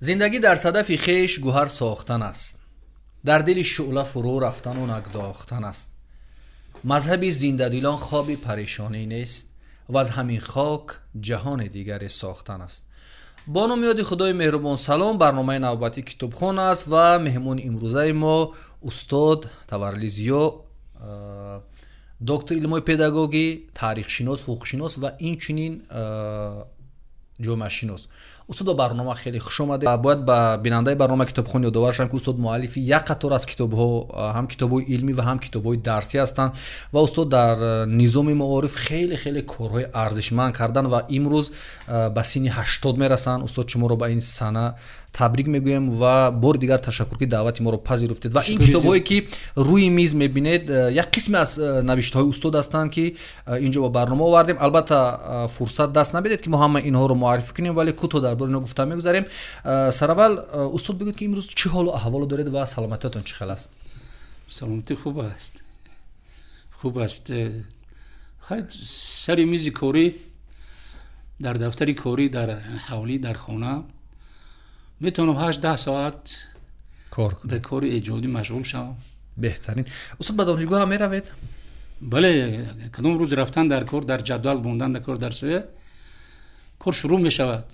Зиндагӣ дар садафи хеш гӯҳар сохтан аст, дар дили шӯъла фурӯ рафтану нагдохтан аст. Мазҳаби зиндадилон хоби парешонӣ нест ва аз ҳамин хок ҷаҳони дигаре сохтан аст. Бо номи ёди Худои меҳрубон салом. Барномаи навбатии Китобхон аст ва меҳмони имрӯзаи мо устод Таварли Зиё, доктори илмҳои педагогӣ, таърихшинос, ҳуқуқшинос ва инчунин ҷомеашинос. Устод, ба барнома хеле хуш омадед. Бояд ба бинандаи барномаи Китобхон ёдовар шавам, ки устод муаллифи як қатор аз китобҳо, ҳам китобҳои илмӣ ва ҳам китобҳои дарсӣ ҳастанд ва устод дар низоми маориф хеле хеле корҳои арзишманд карданд ва имрӯз ба синни 80 мерасанд. Устод, шуморо ба ин сана табрик мегӯем ва бори дигар ташаккур, ки даъвати моро пазируфтед. Ва ин китобҳое, ки рӯи миз мебинед, як қисме аз навиштаҳои устод ҳастанд, ки инҷо ба барнома овардем. Албатта, фурсат даст намедед, ки мо ҳама инҳоро муаррифӣ кунем, вале кӯтоҳ дар бораи инҳо гуфта мегузарем. Сараввал, устод, бигӯед, ки имрӯз чӣ ҳолу аҳволу доред ва саломатиятон чӣ хел аст? Саломатӣ хуб аст, хуб аст. Хайр, сари мизи корӣ, дар дафтари корӣ, дар ҳавлӣ, дар хона метавонам 8-10 соат кор ба кори эҷодӣ машғул шавам. Беҳтарин. Устод, ба донишгоҳ ҳам меравед? Бале, кадом рӯз рафтан дар кор, дар ҷадвал мондан дар кор, дар соя кор шурӯъ мешавад.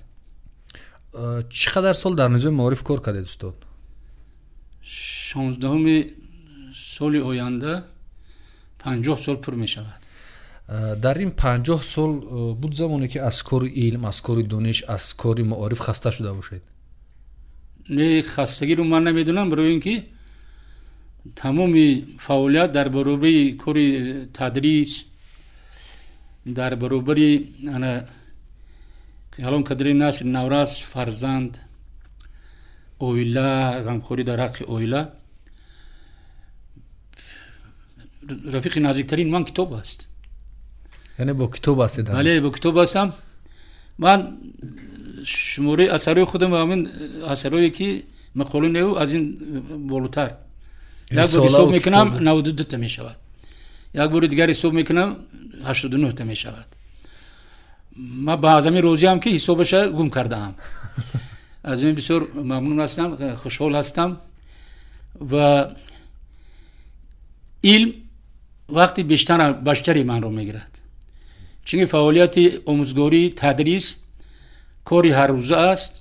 Чӣ қадар сол дар низоми маориф кор кардед, устод? 16-уми соли оянда 50 сол пур мешавад. Дар ин 50 сол буд замоне, ки аз кори илм, аз кори дониш, аз кори маориф хаста шуда бошед? Не, хастагиро ман намедонам, барои ин ки тамоми фаъолият дар баробари кори тадрис, дар баробари ана ҳалон кадри насли наврас, фарзанд, оила, ғамхорӣ дар ҳаққи оила, рафиқи наздиктарин ман китоб аст. Яъне бо китоб ҳастед? Бале, бо китоб ҳастам. Ман шумораи асарҳои худам ва ҳамин асарҳое, ки мақола неу, аз ин болотар, як бор ҳисоб мекунам, 92-та мешавад, як бори дигар ҳисоб мекунам, 89-та мешавад. Ман ба аз ҳамин розиам, ки ҳисобаша гум кардаам. Аз ин бисёр мамнун ҳастам, хушҳол ҳастам. Ва илм вақти бештари манро мегирад, чунки фаъолияти омӯзгорӣ, тадрис кори ҳаррӯза аст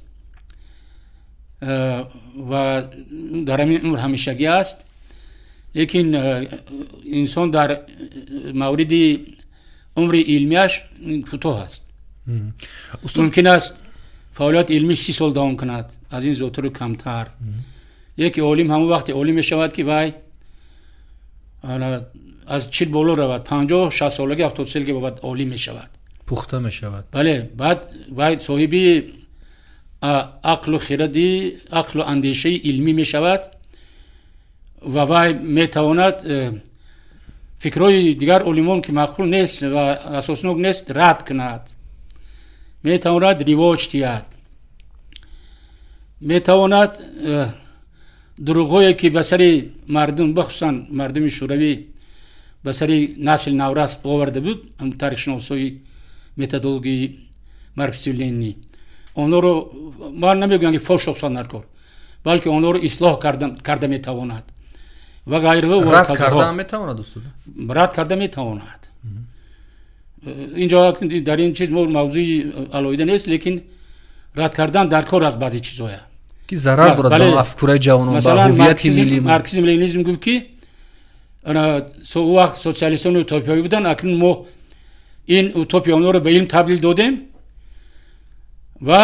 ва дар ҳамин умр ҳамешагӣ аст. Лекин инсон дар мавриди умри илмиаш кӯтоҳ аст. Мумкин аст фаъолияти илмӣ 30 сол давом кунад, аз ин зиёдтару камтар. Лекин олим ҳамон вақте олим мешавад, ки вай аз 40 боло равад, 50, 60 солагӣ, 70 солагӣ баъд олим мешавад. Пухта мешавад. Бале, баъд вай соҳиби ақлу хиради, ақлу андешаи илмӣ мешавад ва вай метавонад фикрҳои дигар олимон, ки маъқул нест ва асоснок нест, рад кунад, метавонад ривоҷ диҳад, метавонад дурӯғҳое, ки ба сари мардум, бахусусан мардуми шӯравӣ, ба сари насли наврас оварда буд таърихшиносҳои методологии марксисту ленинӣ, онҳоро, ман намегӯям, ки фош сохтан дар кор, балки онҳоро ислоҳ карда метавонад ва ғайраҳо. Рад карда метавонад, устод? Рад карда метавонад. Инҷо дар ин чиз мо мавзӯи алоҳида нест, лекин рад кардан дар кор аст баъзе чизҳоя, ки зарар дорад ба афкораи ҷавонон, ба ҳувияти миллӣ. Марксизм ленинизм гуфт, ки он вақт социалистони утопиявӣ буданд, акнун мо ин утопия онҳоро ба илм табдил додем ва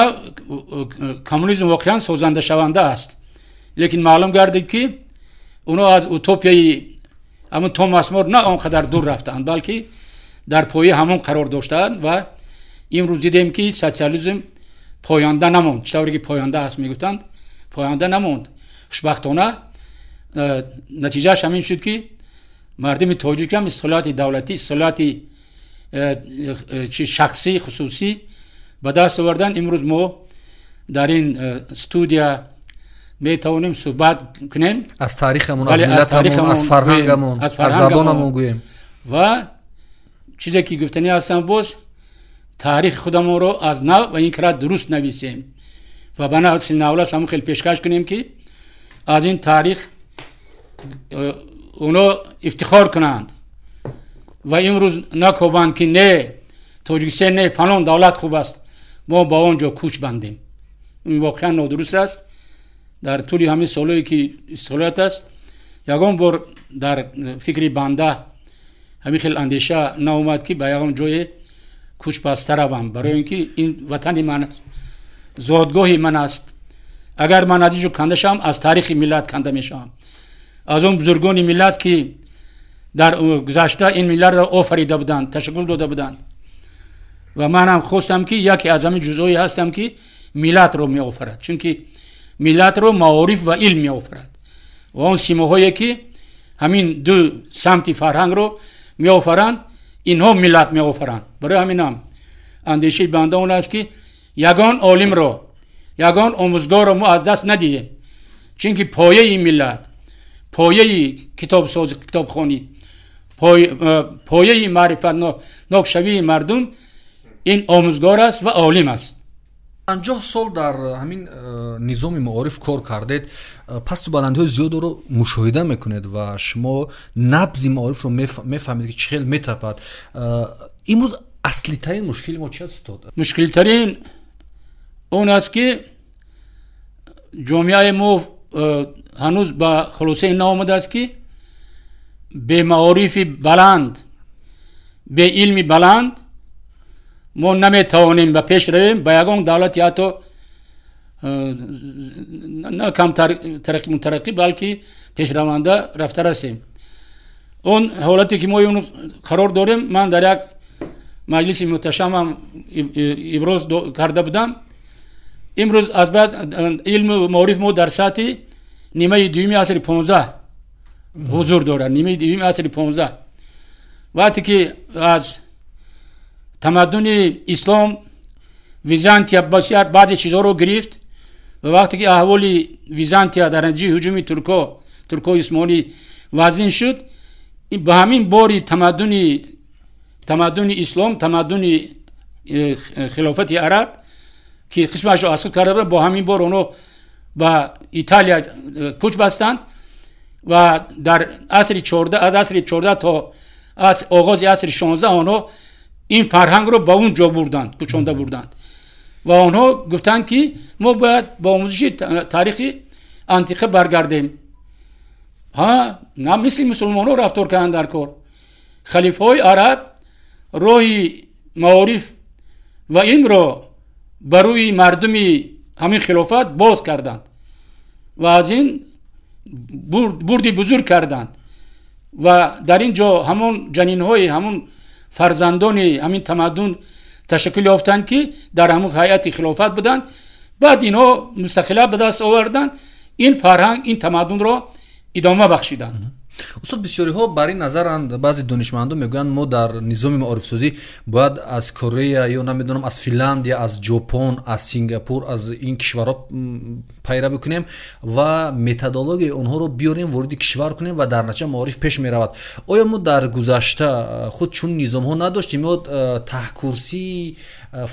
коммунизм воқеан созандашаванда аст. Лекин маълум гардид, ки онҳо аз утопияи ҳамон Томас Мор на он қадар дур рафтаанд, балки дар пояи ҳамон қарор доштаанд. Ва имрӯз дидем, ки социализм поянда намонд. Чӣ тавре ки поянда аст мегуфтанд, поянда намонд. Хушбахтона, натиҷааш ҳамин шуд, ки мардуми тоҷик ҳам истиқлолияти давлатӣ, истиқлолияти шахсӣ, хусусӣ ба даст овардан. Имрӯз мо дар ин студия метавонем суҳбат кунем. Аз таърихамон, аз миллатамон, аз фарҳангамон, аз забонамон гӯем. Ва чизе, ки гуфтанӣ ҳастам боз, таърихи худамонро аз нав ва ин кара дуруст нависем. ва ба насли наврас ҳамон хел пешкаш кунем, ки аз ин таърих оно ифтихор кунанд ва имрӯз накобанд, ки не, Тоҷикистон не, фалон давлат хуб аст, мо ба он ҷо кӯч бандем. Ин воқеан нодуруст аст. Дар тӯли ҳамин солҳое ки истиқлолият аст, ягон бор дар фикри банда ҳамин хел андеша наомад, ки ба ягон ҷое кӯч баста равам, барои ин ки ин ватани ман аст, зодгоҳи ман аст. Агар ман аз ин ҷо канда шавам, аз таърихи миллат канда мешавам, аз он бузургони миллат, ки дар гузашта ин миллатро офарида буданд, ташаккул дода буданд. Ва манам хостам, ки яке аз ҳамин ҷузъҳое ҳастам, ки миллатро меофарад, чунки миллатро маориф ва илм меофарад ва он симоҳое, ки ҳамин ду самти фарҳангро меофаранд, инҳо миллат меофаранд. Барои ҳаминам андешаи банда он аст, ки ягон олимро, ягон омӯзгорро мо аз даст надиҳем, чунки пояи миллат, пояи китобсозӣ, китобхонӣ, пояи маърифатнокшавии мардум ин омӯзгор аст ва олим аст. 50 сол дар ҳамин низоми маориф кор кардед, пасту баландиҳои зиёдро мушоҳида мекунед ва шумо набзи маорифро мефаҳмед, ки чӣ хел метапад. Имрӯз аслитарин мушкили мо чи аст, устод? Мушкилтарин он аст, ки ҷомеаи мо ҳанӯз ба хулосае наомадааст, ки бемаорифи баланд, беилми баланд мо наметавонем ба пеш равем, ба ягон давлати ҳатто на кам мутараққӣ, балки пешраванда рафта расем. Он ҳолате ки мо имрӯз қарор дорем, ман дар як маҷлиси муҳташамам иброз карда будам. Имрӯз аз баъд илму маориф мо дар сатҳи нимаи дуюми асри 15 ҳузур дорад, нимаи дуюми асри 15. Вақте ки аз тамаддуни ислом Византия бисёр баъзе чизҳоро гирифт ва вақте ки аҳволи Византия дар натиҷаи ҳуҷуми туркои усмонӣ вазин шуд, ба ҳамин бори тамаддуни ислом, тамаддуни хилофати араб, ки қисмашро аз худ карда буд, бо ҳамин бор онҳо ба Италия кӯч бастанд ва дар асри 14, аз асри 14 то оғози асри 16 онҳо ин фарҳангро ба он ҷо бурданд, кӯчонда бурданд ва онҳо гуфтанд, ки мо бояд ба омӯзиши таърихи антиқа баргардем. Ҳа, на мисли мусулмонҳо рафтор карданд дар кор. Халифаҳои араб роҳи маориф ва илмро ба рӯи мардуми ҳамин хилофат боз карданд ва аз ин бурди бузург карданд ва дар ин ҷо ҳамон ҷанинҳои ҳамон фарзандони ҳамин тамаддун ташаккул ёфтанд, ки дар ҳамон ҳайати хилофат буданд. Баъд инҳо мустақилият ба даст оварданд, ин фарҳанг, ин тамаддунро идома бахшиданд. Устод, бисёриҳо бар ин назаранд, баъзе донишмандон мегӯянд, мо дар низоми маорифсозӣ бояд аз Корея ё намедонам аз Финляндия, аз Ҷопон, аз Сингапур, аз ин кишварҳо пайравӣ кунем ва методологияи онҳоро биёрем, вориди кишвар кунем ва дар натиҷа маориф пеш меравад. Оё мо дар гузашта худ чун низомҳо надоштем ё таҳкурсии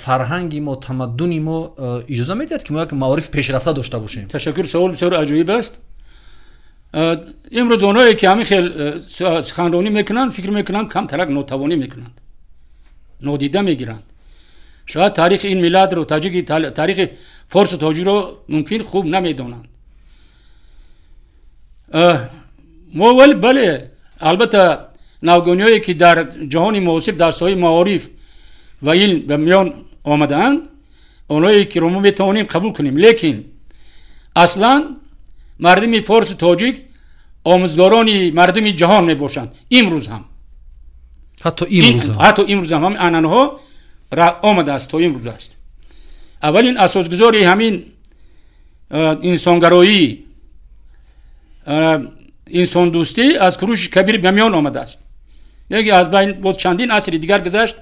фарҳанги мо, тамаддуни мо иҷоза медиҳад, ки мо як маориф пешрафта дошта бошем? Ташаккур, савол бисёр аҷоиб аст. Имрӯз онҳое ки ҳамин хел суханронӣ мекунанд, фикр мекунанд, камтарак нотавонӣ мекунанд, нодида мегиранд. Шояд таърихи ин миллатро, таҷики, таърихи форсу тоҷиро мумкин хуб намедонанд. Мо вале бале, албатта, навгониҳое ки дар ҷаҳони муосир дар соҳаи маориф ва илм ба миён омадаанд, онҳое ки мо метавонем қабул кунем, лекин аслан мардуми форсу тоҷик омӯзгорони мардуми ҷаҳон мебошанд имрӯз ҳам. Ҳатто имрӯз ҳам. Ҳатто имрӯз ҳам ҳамин анъанаҳо омадааст, то имрӯз аст. Аввалин асосгузори ҳамин инсонгароӣ, инсондӯстӣ аз Куруши Кабир ба миён омадааст. Яке аз байн боз чандин асри дигар гузашт.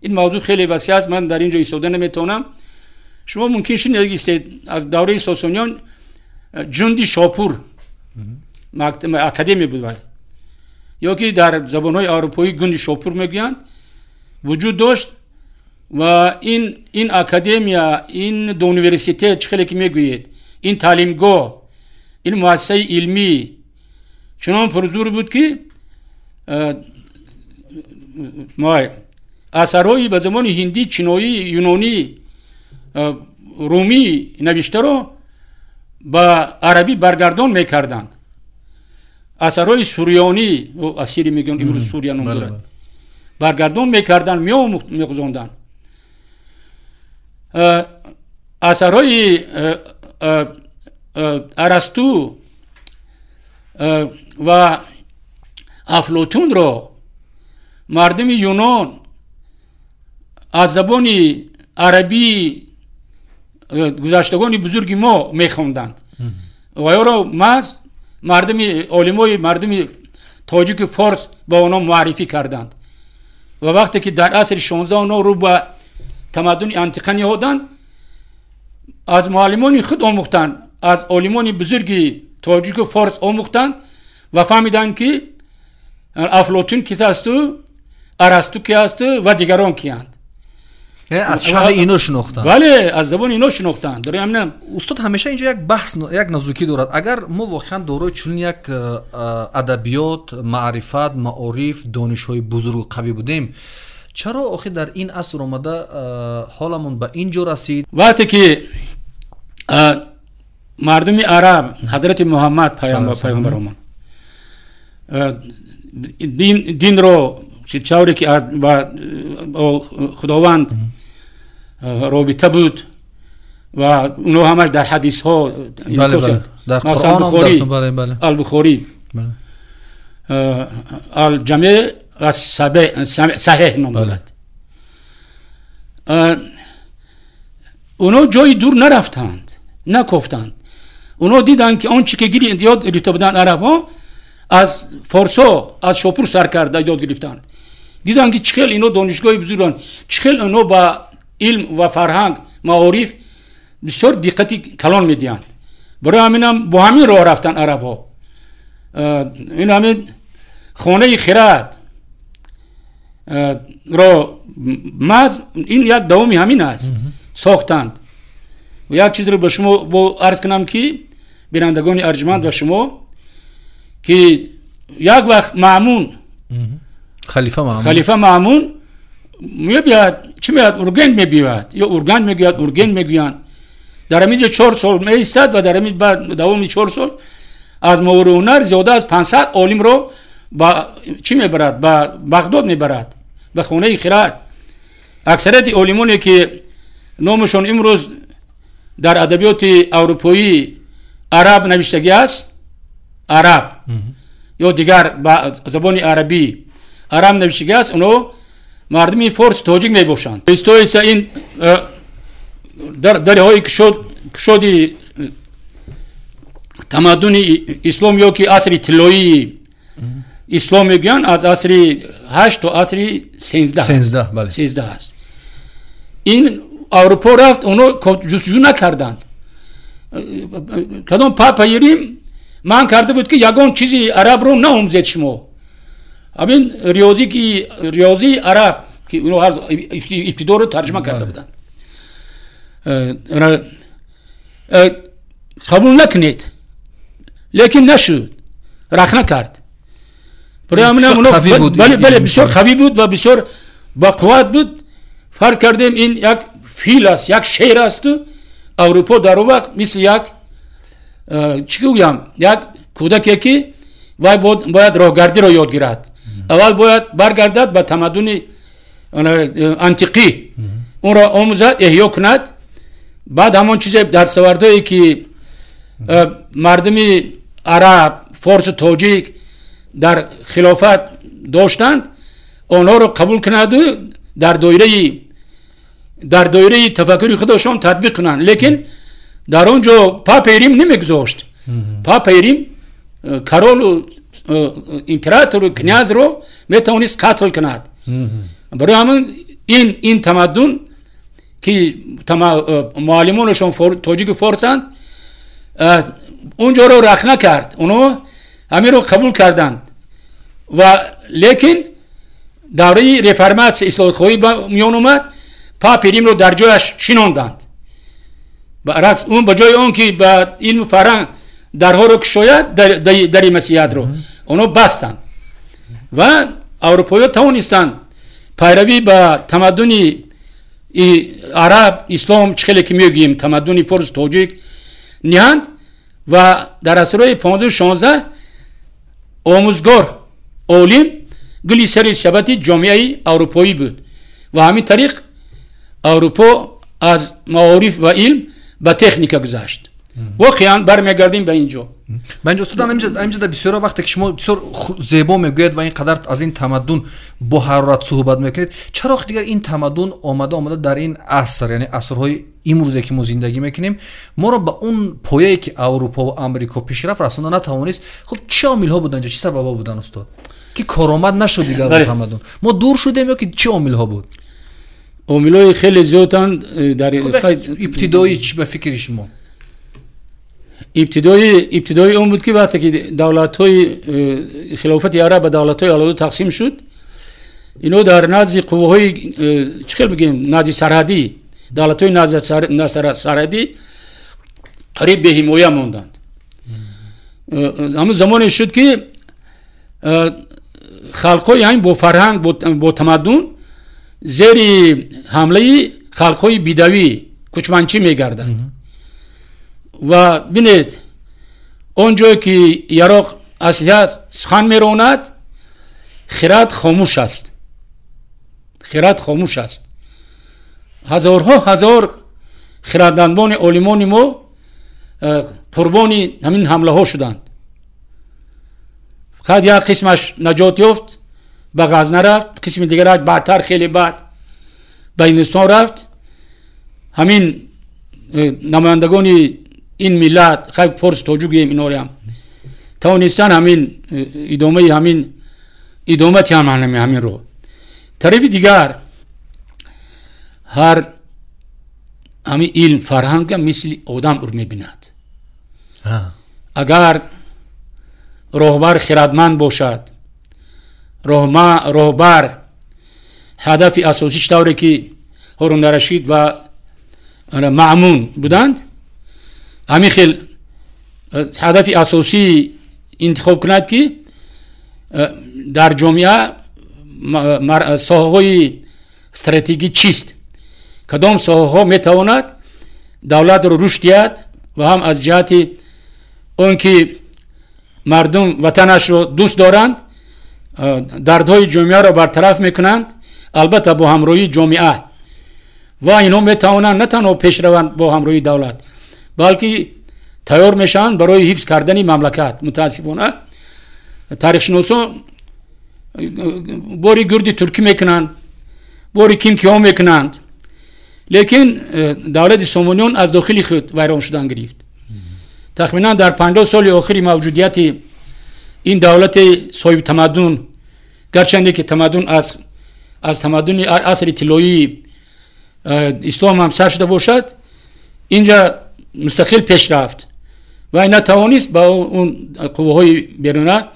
Ин мавзӯъ хеле васеъ аст, ман дар ин ҷо истода наметавонам. Шумо мумкин шунидед, аз давраи Сосониён Ҷунди Шопур академия буд, вай ё ки дар забонҳои аврупоӣ Гунди Шопур мегӯянд, вуҷуд дошт. Ва ин академия, ин университет, чӣ хеле ки мегӯед, ин таълимгоҳ, ин муассисаи илмӣ чунон пурзур буд, ки асарҳои ба забони ҳиндӣ, чиноӣ, юнонӣ, румӣ навиштаро ба арабӣ баргардон мекарданд. Асарҳои сурёнӣ, асири мегӯянд имрӯз Сурия ном дорад, баргардон мекарданд, меомӯхтанд. Асарҳои Арасту ва Афлотунро мардуми Юнон аз забони арабии гузаштагони бузурги мо мехонданд ва ёро маҳз мардуми олимои мардуми тоҷики форс ба онҳо муаррифӣ карданд. Ва вақте ки дар асри 16 онҳо рӯ ба тамаддуни антиқа ниҳоданд, аз муаллимони худ омӯхтанд, аз олимони бузурги тоҷику форс омӯхтанд ва фаҳмиданд, ки Афлотун ки асту, Арасту ки асту ва дигарон киянд. Аз шаҳри ино шинохтанд. Бале, аз забони ино шинохтанд. Устод, ҳамеша инҷо як баҳс, як нозукӣ дорад. Агар мо воқеан дорои чунин як адабиёт, маърифат, маориф, донишҳои бузургу қавӣ будем, чаро охир дар ин аср омада ҳоламон ба ин ҷо расид? Вақте ки мардуми араб ҳазрати Муҳаммад пайғамбаромон динро чавре ки ба Худованд робита буд ва онҳо ҳамаш дар ҳадисҳо, Албухорӣ, Алҷамеъ ас-Саҳеҳ ном дорад, онҳо ҷои дур нарафтанд, накофтанд. Онҳо диданд, ки он чӣ ки ёд гирифта буданд арабҳо, аз форсҳо, аз Шопур сар карда ёд гирифтанд. Диданд, ки чӣ хел инҳо донишгоҳи бузурганд, чӣ хел инҳо ба илм ва фарҳанг, маориф бисёр диққати калон медиҳанд. Барои ҳаминам бо ҳамин роҳ рафтанд арабҳо. Ин ҳамин хонаи хирад ро маҳз ин як давоми ҳамин аст, сохтанд. Як чизро ба шумо бо арз кунам, ки бинандагони арҷманд ва шумо, ки як вақт Маъмун, халифа Маъмун мебиёд, чӣ меояд, Урген мебиёяд, ё Урган мегӯяд, Урген мегӯянд. Дар ҳамин ҷо 4 сол меистад ва дар ҳамин баъд давоми 4 сол аз мовароуннаҳр зиёда аз 500 олимро ба чӣ мебарад, ба Бағдод мебарад, ба хонаи хирад. Аксарияти олимоне ки номашон имрӯз дар адабиёти аврупоӣ араб навиштагӣ аст, араб ё дигар ба забони арабӣ араб навиштагӣ аст, онҳо мардуми форс тоҷик мебошанд. Оҳиста ин дарҳои кушоди тамаддуни ислом ё ки асри тиллоии ислом мегӯянд, аз асри 8 то асри 13 аст. Ин Аврупо рафт, онҳо ҷустуҷӯ накарданд. Кадом папаи Рим манъ карда буд, ки ягон чизи арабро наомӯзед шумо. Ҳамин риёзии араб, ки онҳо ҳар ибтидоро тарҷума карда буданд, қабул накунед. Лекин нашуд, рахна кард. Бале, бисёр қавӣ буд ва бисёр бақувват буд. Фарз кардем, ин як фил аст, як шер асту Аврупо дар он вақт мисли як чӣ гӯям, як кӯдаке, ки вай бояд роҳгардиро ёд гирад. Аввал бояд баргардад ба тамаддуни антиқӣ, онро омӯзад, эҳё кунад. Баъд ҳамон чизе дастовардҳое, ки мардуми араб, форсу тоҷик дар хилофат доштанд, онҳоро қабул кунаду дар доираи тафаккури худашон татбиқ кунанд. Лекин дар он ҷо папаи Рим намегузошт. Папаи Рим королу императору князро метавонист қатл кунад. Барои ҳамин ин тамаддун, ки муаллимонашон тоҷику форсанд, он ҷоро рахна кард. Онҳо ҳаминро қабул карданд. Ва лекин давраи реформатсия, ислоҳотхоҳӣ ба миён омад. Папи Римро дар ҷояш шинонданд. Баръакс, он ба ҷои он ки ба илму фарҳанг дарҳоро кушояд, дари масеҳиятро онҳо бастанд ва аврупоиҳо тавонистанд пайравӣ ба тамаддуни араб, ислом, чӣ хеле ки мегӯем, тамаддуни форс, тоҷик ниҳанд ва дар асрҳои 15-16 омӯзгор, олим гули сари сабати ҷомеаи аврупоӣ буд ва ҳамин тариқ Аврупо аз маориф ва илм ба техника гузашт. Воқеан бармегардем ба ин ҷо. Ба инҷо устод, ҳаминҷо бисёр вақте ки шумо бисёр зебо мегӯяд ва ин қадар аз ин тамаддун бо ҳарорат суҳбат мекунед, чаро дигар ин тамаддун омада дар ин аср, яъне асрҳои имрӯзе ки мо зиндагӣ мекунем, моро ба он пояе ки Аврупо ва Амрико пешрафт расонда натавонист? Хуб, чӣ омилҳо буданд, чӣ сабабҳо буданд устод, ки коромад нашуд дигар тамаддун? Мо дур шудем ё ки чӣ омилҳо буд? Омилҳои хеле зиёданд. Дар ибтидоӣ чӣ ба фикри шумо? Ибтидои он буд ки вақте ки давлатҳои хилофати араб ба давлатҳои алоҳида тақсим шуд, ино дар назди қувваҳои чӣ хел бигӯем, назди сарҳадӣ, давлатҳои назди сарҳадӣ қариб беҳимоя монданд. Ҳамун замоне шуд ки халқҳои ҳамин бо фарҳанг, бо тамаддун зери ҳамлаи халқҳои бидавӣ, кӯчманчӣ мегарданд. Ва бинед, он ҷое ки яроқ, аслиҳа сухан меронад, хирад хомӯш аст. Хирад хомӯш аст. Ҳазорҳо ҳазор хирадмандони олимони мо қурбони ҳамин ҳамлаҳо шуданд. Фақат як қисмаш наҷот ёфт, ба Ғазна рафт, қисми дигараш баъдтар, хеле баъд ба Ҳиндустон рафт. Ҳамин намояндагони ин миллат, хай форс, тоҷугем, инорам тавонистанд ҳамин идомаи ҳамин идомати ҳаминро. Тарафи дигар, ҳар ҳамин илм, фарҳанга мисли одам ур мебинад. Агар роҳбар хирадманд бошад, роҳбар ҳадафи асосӣ чӣ тавре ки Ҳорун Рашид ва Маъмун буданд, ҳамин хел ҳадафи асосӣ интихоб кунад ки дар ҷомеа соҳаҳои стратегӣ чист, кадом соҳаҳо метавонад давлатро рушд диҳад ва ҳам аз ҷиҳати он ки мардум ватанашро дӯст доранд, дардҳои ҷомеаро бартараф мекунанд, албатта бо ҳамроҳии ҷомеа. Ва инҳо метавонанд на танҳо пеш раванд бо ҳамроҳии давлат, балки тайёр мешаванд барои ҳифз кардани мамлакат. Мутаассифона таърихшиносон бори гурди туркӣ мекунанд, бори ким киҳо мекунанд, лекин давлати Сомониён аз дохили худ вайрон шудан гирифт. Тахминан дар 50 соли охири мавҷудияти ин давлати соҳибтамаддун, гарчанде ки тамаддун аз тамаддуни асри тиллоии ислом ҳам сар шуда бошад, инҷа мустақил пеш рафт ва натавонист ба он қувваҳои беруна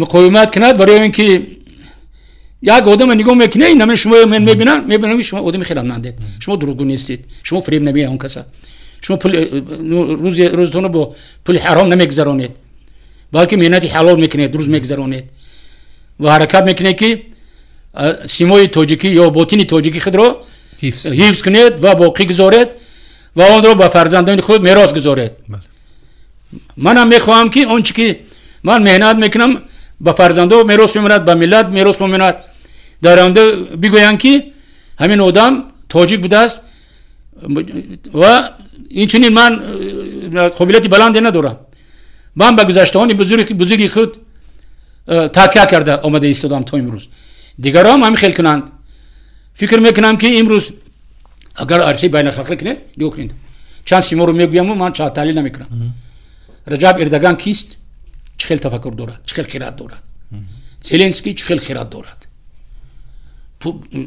муқовимат кунад. Барои он ки як одама нигоҳ мекунед, инаме шумо мен мебинам, мебинам шумо одами хирадмандед, шумо дурӯғгӯ нестед, шумо фиреб намедиҳед он каса, шумо рӯзатонро бо пули ҳаром намегузаронед, балки меҳнати ҳалол мекунед, рӯз мегузаронед ва ҳаракат мекунед ки симои тоҷикӣ ё ботини тоҷикӣ худро ҳифз кунед ва боқӣ гузоред ва онро ба фарзандони худ мерос гузоред. Манам мехоҳам ки он чӣ ки ман меҳнат мекунам ба фарзандо мерос мемонад, ба миллат мерос мемонад. Дар оянда бигӯянд ки ҳамин одам тоҷик будааст ва инчунин ман қобилияти баланде надорам. Ман ба гузаштаҳони бузурги худ такя карда омада истодам то имрӯз. Дигарон ҳам хел кунанд. Фикр мекунам ки имрӯз агар арсаи байналхалқӣ кунед, нигоҳ кунед, чанд симоро мегӯяму ман таҳлил намекунам. Раҷаб Эрдоган кист? Чӣ хел тафаккур дорад, чӣ хел хират дорад? Зеленский чӣ хел хират дорад?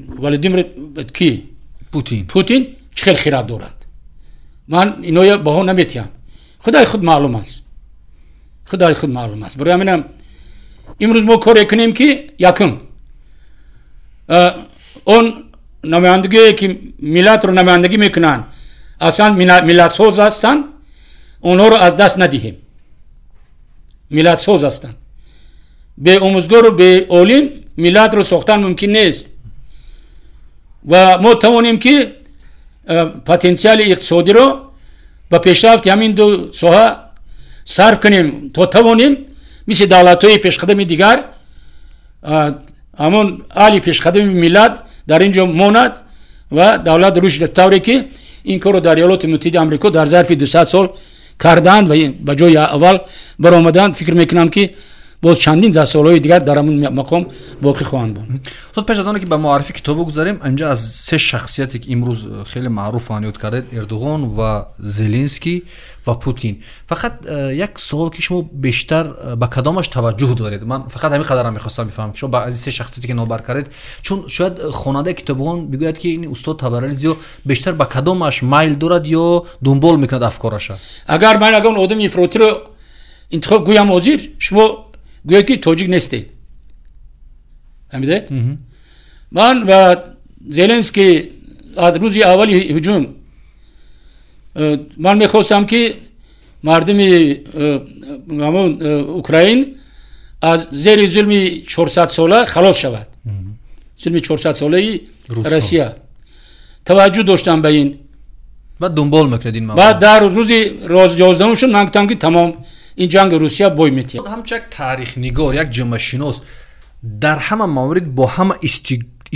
Владимир ки? Путин чӣ хел хират дорад? Ман иноя баҳо наметиҳам. Худои худ маълум аст. Худои худ маълум аст. Барои ҳаминам имрӯз мо коре кунем ки якум он намояндагие ки миллатро намояндагӣ мекунанд, аслан миллатсоз ҳастанд, онҳоро аз даст надиҳем. Миллатсоз ҳастанд. Бе омӯзгору бе олим миллатро сохтан мумкин нест ва мо тавонем ки потенсиали иқтисодиро ба пешрафти ҳамин ду соҳа сарф кунем, то тавонем мисли давлатҳои пешқадами дигар ҳамон аҳли пешқадами миллат дар ин ҷо монад ва давлат рушд, тавре ки ин корро дар Иёлоти Муттаҳидаи Амрико дар зарфи 200 сол карданд ва ба ҷои аввал баромаданд. Фикр мекунам ки боз чандин даҳсолҳои дигар дар ҳамон мақом боқӣ хоҳанд буд. Устод, пеш аз оне ки ба муаррифи китобо гузарем, инҷа аз се шахсияте ки имрӯз хеле маъруфанд ёд кардед, Эрдоғон ва Зеленский ва Путин, фақат як суол ки шумо бештар ба кадомаш таваҷҷӯҳ доред? Ман фақат ҳамин қадарам мехостам бифаҳмам, шумо ба аз се шахсияте ки номбар кардед, чун шояд хонандаи китобхон бигӯяд ки ин устод Таварали Зиё бештар ба кадомаш майл дорад ё дунбол мекунад афкораша. Агар ман ягон одами ифротиро интихоб гӯям ҳозир, шумо гӯяд ки тоҷик нестед. Фаҳмидед? Ман ва Зеленский аз рӯзи аввали ҳуҷум ман мехостам ки мардуми ҳамон Украин аз зери зулми 400-сола халос шавад, зулми 400-солаи Россия. Таваҷҷӯҳ доштам ба ин ва дунбол мекунед ин мавзӯъ. Баъд дар рӯзи 11 шуд, ман гуфтам ки тамом, ин ҷанги Русия бой метиҳад. Ҳамчун як таърихнигор, як ҷамъашинос дар ҳама маврид бо ҳама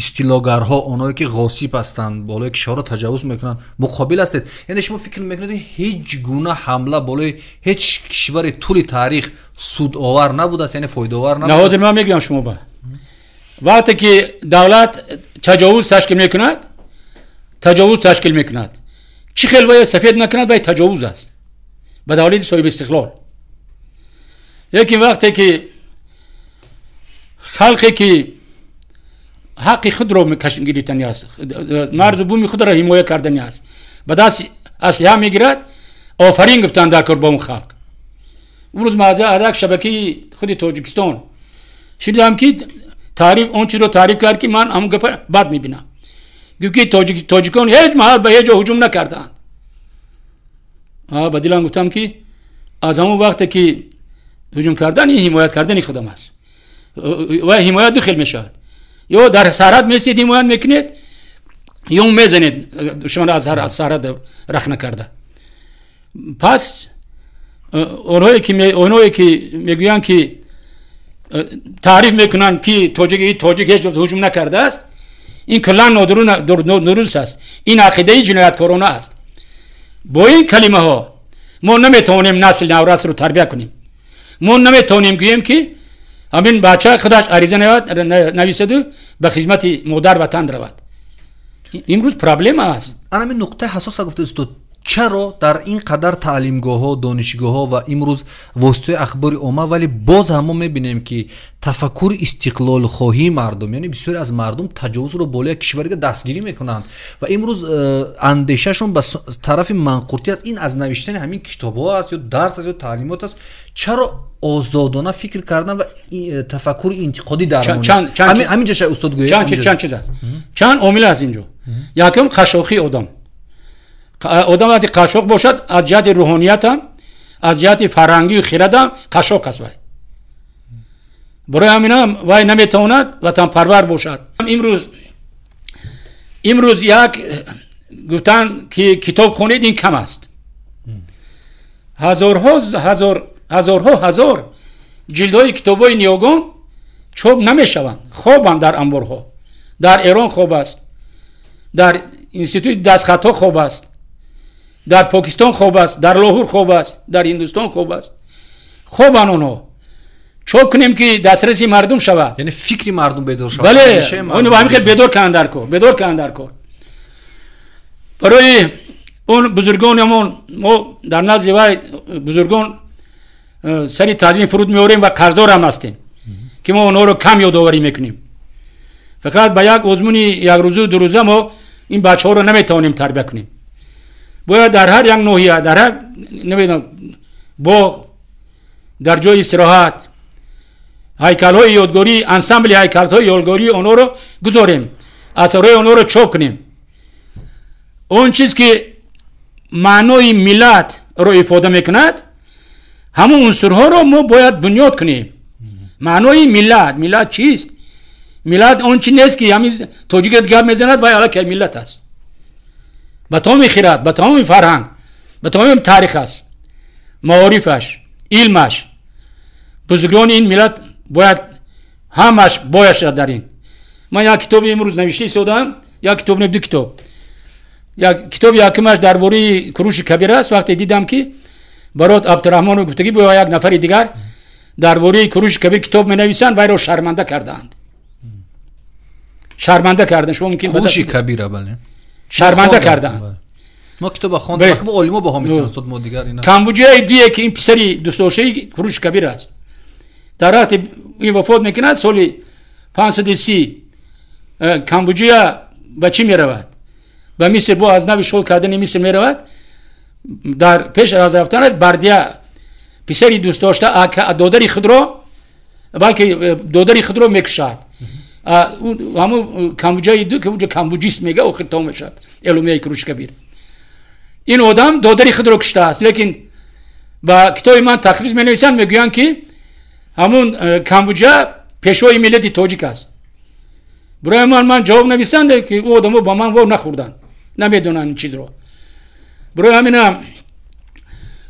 истилогарҳо, онҳое ки ғосиб ҳастанд, болои кишварҳо таҷаввуз мекунанд, муқобил ҳастед. Яъне шумо фикр мекунед ҳеҷ гуна ҳамла болои ҳеҷ кишвари тӯли таърих судовар набудааст, яъне фоидаовар набудааст? На, ҳозир ман мегӯям шумо ба вақте ки давлат таҷовуз ташкил мекунад, таҷовуз ташкил мекунад, чӣ хел вай сафед накунад, вай таҷовуз аст ба давлати соҳиби истиқлол. Лекин вақте ки халқе ки ҳаққи худро гирифтани аст, марзу буми худро ҳимоя кардани аст, ба даст аслиҳа мегирад, офарин гуфтанд дар кор бо он халқ. Имрӯз ман аз як шабакаи худи Тоҷикистон шунидам ки таъриф он чизро таъриф кард ки ман ҳамон гапа бад мебинам. Гуфт ки тоҷикон ҳеҷ маҳал ба ҳеҷ ҷо ҳуҷум накардаанд. Ба дилам гуфтам ки аз ҳамон вақте ки ҳуҷум кардан, ин ҳимоят кардани худам аст. Ва ҳимоят ду хел мешавад: ё дар сарҳад местед ҳимоят мекунед, ё мезанед душманро аз сарҳад рах накарда. Пас онҳое ки мегӯянд ки таъриф мекунанд ки тоҷик ҳеҷ ҳуҷум накардааст, ин куллан нодуруст аст. Ин ақидаи ҷинояткорона аст. Бо ин калимаҳо мо наметавонем насли наврасро тарбия кунем. Мо наметавонем гӯем ки ҳамин бача худаш ариза нависаду ба хизмати модар ватан равад. Имрӯз проблема аст. Ана ҳамин нуқтаи ҳассоса гуфта устод, чаро дар ин қадар таълимгоҳҳо, донишгоҳҳо ва имрӯз воситаи ахбори омма, вале боз ҳам мо мебинем ки тафаккури истиқлолхоҳии мардум, яъне бисёре аз мардум таҷовузро болои як кишвари дига дастгирӣ мекунанд ва имрӯз андешашон ба тарафи манқуртӣ аст. Ин аз навиштани ҳамин китобҳо аст ё дарс аст ё таълимот аст. Чаро озодона фикр кардан ва тафаккури интиқодӣ дар ҳамин ҷо шояд устод гӯяд? Чанд чиз аст, чанд омил аст инҷо. Якум, қашшоқии одам. Одам вақте қашшоқ бошад, аз ҷиҳати рӯҳониятам, аз ҷиҳати фарҳангию хирадам қашшоқ аст вай. Барои ҳаминам вай наметавонад ватанпарвар бошад. Имрӯз як гуфтан ки китоб хонед, ин кам аст. Ҳазорҳо ҳазор ҷилдҳои китобҳои ниёгон чоп намешаванд, хобанд дар анборҳо. Дар Эрон хоб аст, дар институти дастхатҳо хоб аст, дар Покистон хоб аст, дар Лоҳур хоб аст, дар Ҳиндустон хоб аст. Хобанд онҳо. Чоп кунем ки дастраси мардум шавад, яъне фикри мардум бедор шавад. Бале, ҳамин хел бедор кунанд дар кор, бедор кунанд дар кор. Барои он бузургонамон мо дар назди вай бузургон сари таъзим фуруд меорем ва қарздор ҳам ҳастем ки мо онҳоро кам ёдоварӣ мекунем. Фақат ба як озмуни якрӯзу дурӯза мо ин бачаҳоро наметавонем тарбия кунем. Бояд дар ҳар як ноҳия, дар ҳар намедонам боғ, дар ҷои истироҳат ҳайкалҳои ёдгорӣ, ансамбли ҳайкалҳои ёдгории онҳоро гузорем. асарҳои онҳоро чоп кунем. Он чиз ки маънои миллатро ифода мекунад, ҳамон унсурҳоро мо бояд бунёд кунем. Маънои миллат, миллат чист? Миллат он чи нест ки ҳамин тоҷикат гап мезанад вай аллакай миллат аст. Ба тамоми хират, ба тамоми фарҳанг, ба тамоми таърих аст, маорифаш, илмаш. Бузургони ин миллат бояд ҳамаш бояд дар ин. Ман як китоби имрӯз навишта истодаам, як китоб не, ду китоб. Як китоби якумаш дар бораи Куруши Кабир аст. Вақте дидам ки Барот Абдураҳмонов гуфтагӣ бо як нафари дигар дар бораи Куруши Кабир китоб менависанд, вайро шарманда кардаанд. Шарманда кардан, шумо мумкин Куруши Кабира, бале. Шарманда кардаанд. Мо китоба хондем, мо олимо бо ҳам метавонем, устод, мо дигар ина. Камбуҷияи дуе ки ин писари дӯстдоштаи Куруши Кабир аст. Дар вақте ин вафот мекунад соли 530, Камбуҷия ба чӣ меравад? Ба Миср, бо аз нави шол кардани Миср меравад. Дар пеш аз рафтанаш Бардия писари дӯстдошта додари худро, балки додари худро мекушад. Ҳамун Камбуҷияи ду ки уҷо камбуҷист мега, охир тамом мешавад эъломияи Куруши Кабир. Ин одам додари худро куштааст, лекин ба китоби ман тахриҷ менависанд, мегӯянд ки ҳамун Камбуҷия пешвои миллати тоҷик аст. Барои ман ҷавоб нависанд, ки ӯ одамо ба ман во нахӯрданд, намедонанд ин чизро. Барои ҳаминам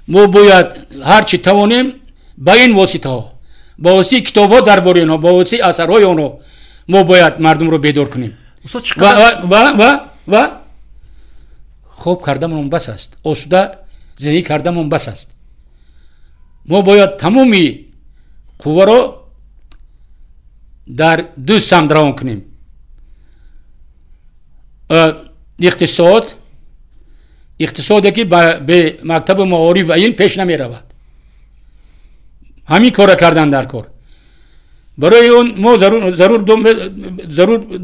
мо бояд ҳар чӣ тавонем ба ин воситаҳо, ба воситаи китобҳо дар бораи онҳо, ба воситаи асарҳои онҳо мо бояд мардумро бедор кунем. Ва хоб кардамон бас аст, осуда зиндагӣ кардамон бас аст. Мо бояд тамоми қувваро дар ду самт равон кунем. Иқтисод, иқтисоде ки бе мактабу маориф ва илм пеш намеравад. Ҳамин корро кардан дар кор. Барои он мо зарур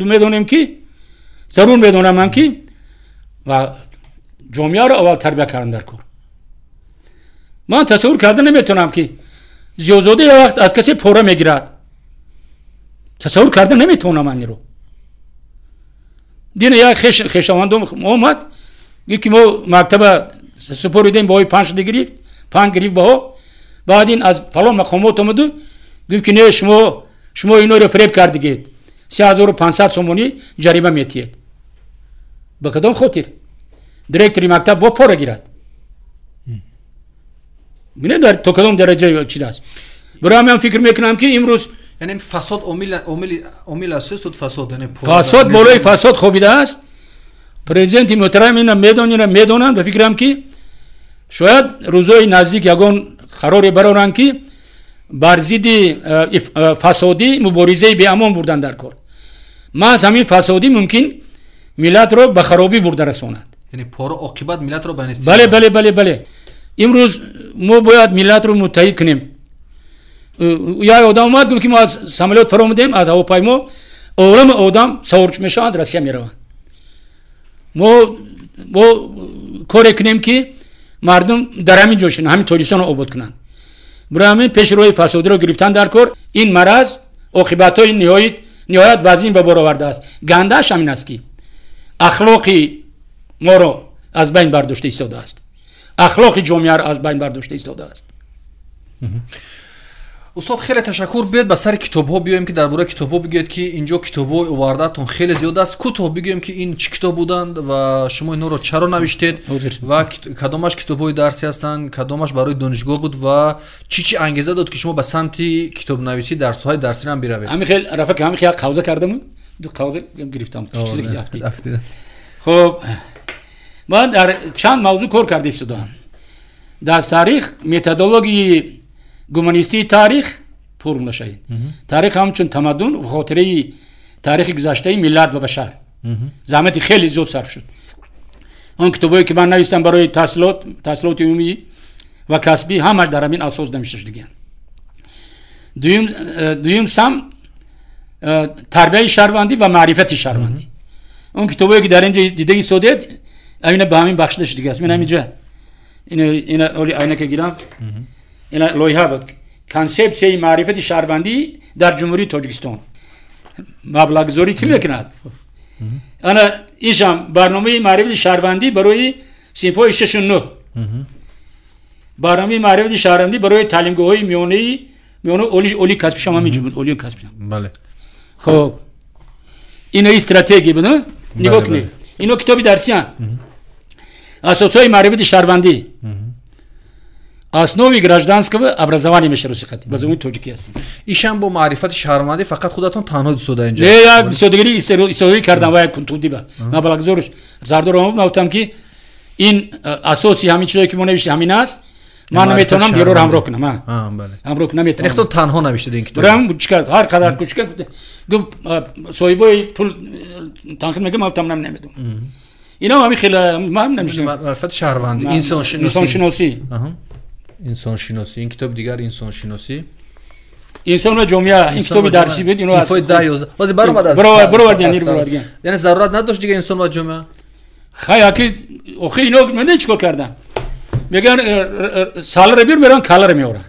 медонем ки, зарур медонам ман ки ва ҷомеаро аввал тарбия кардан дар кор. Ман тасаввур карда наметавонам ки Зиёзода як вақт аз касе пора мегирад. Тасаввур карда наметавонам ман инро. Дина як хешовандом омад, гуфт ки мо мактаба супоридем, баҳои 5 шуда гирифт, 5 гирифт баҳо. Баъд ин аз фалон мақомот омаду гуфт ки не, шумо инҳоро фиреб кардигед, 3500 сомонӣ ҷарима метиҳед. Ба кадом хотир? Директори мактаб бо пора гирад. Бинед дар то кадом дараҷа чиз аст. Барои ҳамин фикр мекунам ки имрӯз яъне фасод омил аст, суд фасод, яъне фасод болои фасод хобидааст. Президенти муҳтарам ина медонанд ба фикрам ки шояд рӯзҳои наздик ягон қароре бароранд ки бар зидди фасодӣ муборизаи беамон бурдан дар кор. Маҳз ҳамин фасодӣ мумкин миллатро ба харобӣ бурда расонад. Яъне пора оқибат миллатро ба нестӣ. Бале, бале, бале, бале. Имрӯз мо бояд миллатро муттаҳид кунем. Як одам омад гуфт ки мо аз самолёт фаромадем, аз ҳавопаймо, олами одам савор мешаванд, Россия мераванд. Мо коре кунем ки мардум дар ҳамин ҷо шинанд, ҳамин Тоҷикистонро обод кунанд. Барои ҳамин пеши роҳи фасодиро гирифтан дар кор. Ин мараз оқибатҳои ниҳоят вазин ба бор овардааст. Гандааш ҳамин аст ки ахлоқи моро аз байн бардошта истодааст, ахлоқи ҷомеаро аз байн бардошта истодааст. Устод, хеле ташаккур. Биёед ба сари китобҳо биёем ки дар бораи китобҳо бигӯед ки инҷо китобҳои овардаатон хеле зиёд аст. Кӯтоҳ бигӯем ки ин чӣ китоб буданд ва шумо инҳоро чаро навиштед ва кадомаш китобҳои дарсӣ ҳастанд, кадомаш барои донишгоҳ буд ва чӣ чӣ ангеза дод ки шумо ба самти китобнависӣ дар соҳаи дарсӣ ҳам биравед? Ҳамин хел рафа ки ҳамин хел қавза кардаму ду қавза гирифтам, чизе ки афтид. Хуб, ман дар чанд мавзӯъ кор карда истодаам. Дар таърих, методологияи гуманистии таърих формулашаин. Таърих ҳамчун тамаддун ва хотираи таърихи гузаштаи миллат ва башар. Заҳмати хеле зиёд сарф шуд. Он китобҳое ки ман навистам барои таҳсилоти умумӣ ва касбӣ ҳамаш дар ҳамин асос навишта шудагианд. Дуюм сам тарбияи шаҳрвандӣ ва маърифати шаҳрвандӣ. Он китобҳое ки дар инҷо дида истодед, ҳамина ба ҳамин бахшида шудагиаст. Ман ҳаминҷо ина оли айнака гирам. Ина лоиҳа буд. Консепсияи маърифати шаҳрвандӣ дар Ҷумҳурии Тоҷикистон. Маблағгузорӣ кӣ мекунад? Ана ишам барномаи маърифати шаҳрвандӣ барои синфҳои 6 9. Барномаи маърифати шаҳрвандӣ барои таълимгоҳҳои миёнаи миёна олии касбишам ҳамин буд, олии касбишам. Бале. Хоб. Ино стратегия буд, нигоҳ кунед. Ино китоби дарсиянд. Асосҳои маърифати шаҳрвандӣ. Основи гражданского образования мешавад ба забони тоҷикӣ аст. Ишам бо маърифати шаҳрвандӣ фақат худатон танҳо истода инҷо? Не, як истодагирӣ истодагӣ кардам ва як кунтудиба. Маблағгузорш Сардор Омов гуфтам ки ин асоси ҳамин чизое ки мо навиштем ҳамин аст. Ман наметавонам дигарро ҳамроҳ кунам. Ҳамроҳ кунам наметавонам. Худатон танҳо навиштед ин китоб? Барам чӣ кард? Ҳар қадар кӯчик гуфт соҳибои пул танқид мекунад, ман гуфтам намедонам. Ино ҳамин хеле ман намешиносам. Маърифати шаҳрвандӣ, инсоншиносӣ. Инсоншиносӣ. Инсоншиносӣ. Ин китоб дигар инсоншиносӣ. Инсон ва ҷомеа. Ин китоби дарсӣ буд. Ино синфҳои 10 11. Ҳозир баромад аз баровардиан, баровардиан. Яъне зарурат надошт дигар инсон ва ҷомеа? Хай, аки охи ино медонед чӣ кор кардан? Мегӯянд саларо биёр, мераванд каларо меоранд.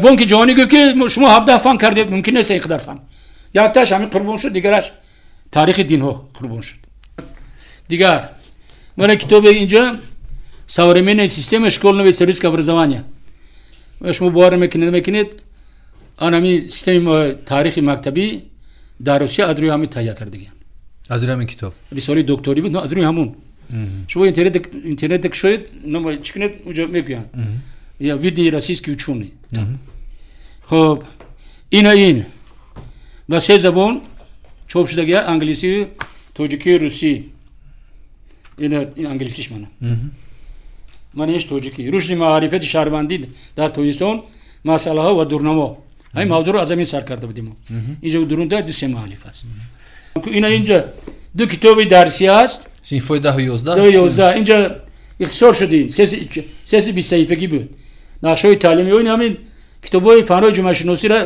Бонки ҷаҳонӣ гуфт ки шумо 17 фан кардед, мумкин нест ин қадар фан. Якташ ҳамин қурбон шуд, дигараш таърихи динҳо қурбон шуд. Дигар мана китобе инҷа современная система школьного исторического образования. Шумо бовар мекунед, ан ҳамин системаи таърихи мактабӣ дар Русия аз рӯи ҳамин таҳия кардагианд. Аз рӯи ҳамин китоб? Рисолаи докторӣ буд, аз рӯи ҳамун. Шумо интернет кушоед, чӣ кунед, уҷо мегӯянд. Я видный российский ученый. Хоб, ина ин ба се забон чоп шудагия: англисӣ, тоҷикӣ, русӣ. Ина англисиш мана. Ман иш тоҷикӣ. Рушди маърифати шаҳрвандӣ дар Тоҷикистон, масъалаҳо ва дурнамо. Ҳамин мавзӯъро аз ҳамин сар карда будем. Инҷо дурунда ду се муаллиф аст. Ина инҷа ду китоби дарсӣ аст. Синфҳои 10 11. 10 11. Инҷа ихтисор шудем. Сеси 20 саҳифагӣ буд. Нақшаҳои таълимӣ ин ҳамин китобҳои фанҳои ҷомеашиносиро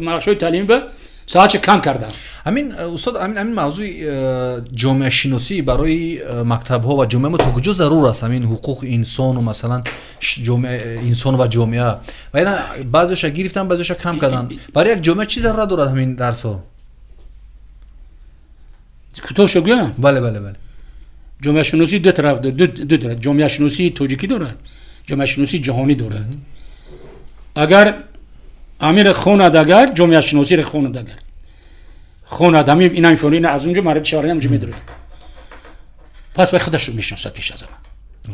нақшаҳои таълимӣ ба соатша кам кардам. Ҳамин устод, ҳамин мавзӯи ҷомеашиносӣ барои мактабҳо ва ҷомеа мо то куҷо зарур аст? Ҳамин ҳуқуқи инсону масалан инсон ва ҷомеа. Ва ина баъзеша гирифтан, баъзеша кам кардан. Барои як ҷомеа чӣ зарурат дорад ҳамин дарсҳо? Кӯтоҳшо гӯям? Бале, бале, бале. Ҷомеашиносӣ ду тараф дорад, ду тараф. Ҷомеашиносии тоҷикӣ дорад, ҷомеашиносии ҷаҳонӣ дорад. Агар амир хонад, агар ҷомеашиносиро хонад, агар хонад ҳамин ин ҳамин фонӣ аз унҷо маърифати шаҳрвандӣ ҳамҷо медарояд. Пас вай худашро мешиносад пеш аз ҳама.